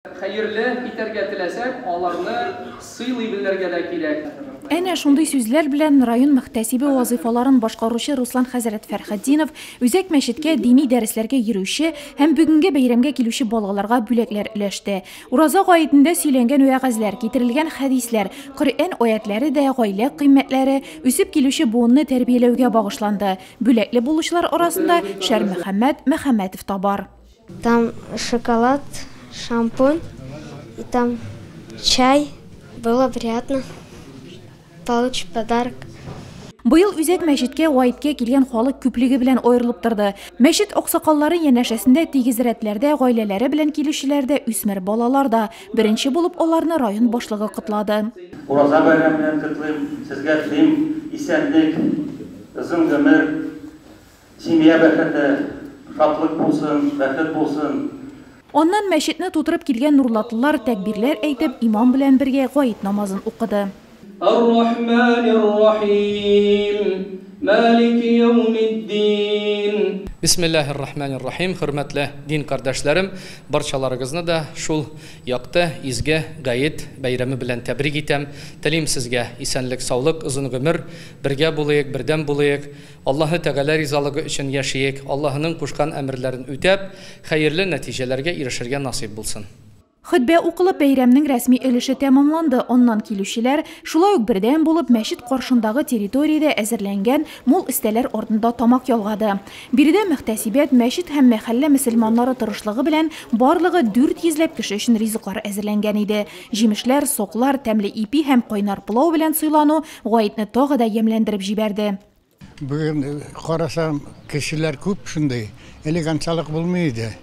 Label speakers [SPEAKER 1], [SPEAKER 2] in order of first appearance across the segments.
[SPEAKER 1] Хәерле итәргә теләсәк, аларны сыйлый белергә дә кирәк.
[SPEAKER 2] Әнә шундый сүзләр белән район мөхтәсибе вазыйфаларын башкаручы Руслан хәзрәт Фәрхетдинов үзәк мәчеткә дини дәресләргә йөрүче һәм бүгенге бәйрәмгә килүче балаларга бүләкләр өләште. Ураза гаетендә сөйләнгән вәгазьләр, китерелгән хәдисләр, Коръән аятләре дә гаилә кыйммәтләре, үсеп килүче буынны тәрбияләүгә багышланды. Бүләкле булучылар арасында Шәрмөхәммәт Мөхәммәтов та бар.
[SPEAKER 3] Там шоколад, шампунь и там чай. Было приятно получить подарок.
[SPEAKER 2] Быел үзәк мәчеткә гаеткә килгән халык күплеге белән аерылып торды. Мәчет аксакаллары янәшәсендә тигез рәтләрдә гаиләләре белән килүчеләр дә, үсмер балалар да. Беренче булып аларны район башлыгы котлады.
[SPEAKER 4] Ураза бәйрәме белән котлыйм, сезгә телим исәнлек, озын гомер, семья бәхете, шатлык булсын, бәхет булсын.
[SPEAKER 2] Аннан мәчетне тутырып килгән нурлатлылар тәкбирләр әйтеп, имам белән бергә гает намазын укыды.
[SPEAKER 1] Ар-Рахманир-Рахим, Малики яумиддин.
[SPEAKER 5] Бисмиллаһир-рахманир-рахим, хөрмәтле дин кардәшләрем, барчаларыгызны да шул якты, изге гает бәйрәме белән тәбрик итәм. Телим сезгә исәнлек, саулык, озын гомер, бергә булыйк, бердәм булыйк. Аллаһы Тәгалә ризалыгы өчен яшиек, Аллаһының кушкан әмерләрен үтәп, хәерле нәтиҗәләргә ирешергә насыйп булсын.
[SPEAKER 2] Хөтбә укылып, бәйрәмнең рәсми өлеше тәмамланды. Аннан килүчеләр, шулай ук бердәм булып, мәчет каршындагы территориядә әзерләнгән мул өстәлләр артында тамак ялгады. Биредә мөхтәсибәт, мәчет һәм мәхәллә мөселманнары тырышлыгы белән барлыгы 400 ләп кеше өчен ризыклар әзерләнгән иде. Җимешләр, соклар, тәмле ипи һәм кайнар пылау белән сыйлану гаетне тагы да ямьләндереп җибәрде.
[SPEAKER 6] Бүген карасам, кешеләр күп шундый. Элек анчалык булмый иде.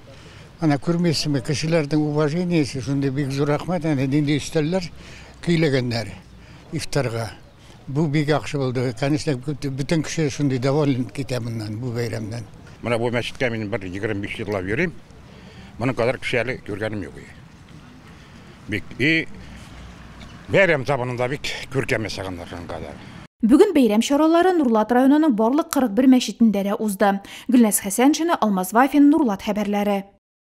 [SPEAKER 6] Ана күрмисезме, кешеләрнең уважениесе шундый, бик зур рәхмәт, әнә нинди өстәлләр көйләгәннәр ифтарга. Бу бик яхшы булды. Конечно, бөтен кеше шундый доволен китә моннан, бу бәйрәмнән.
[SPEAKER 7] Менә бу мәчеткә мин бер 25 еллап йөрим. Моның кадәр кеше әле күргәнем юк. Бик и бәйрәм табынында бик күркәм ясаганнар шуның кадәр.
[SPEAKER 2] Бүген бәйрәм чаралары Нурлат районының барлык 41 мәчетендә дә узды. Гөлназ Хәсәншина, Алмаз Вафин, Нурлат хәбәрләре.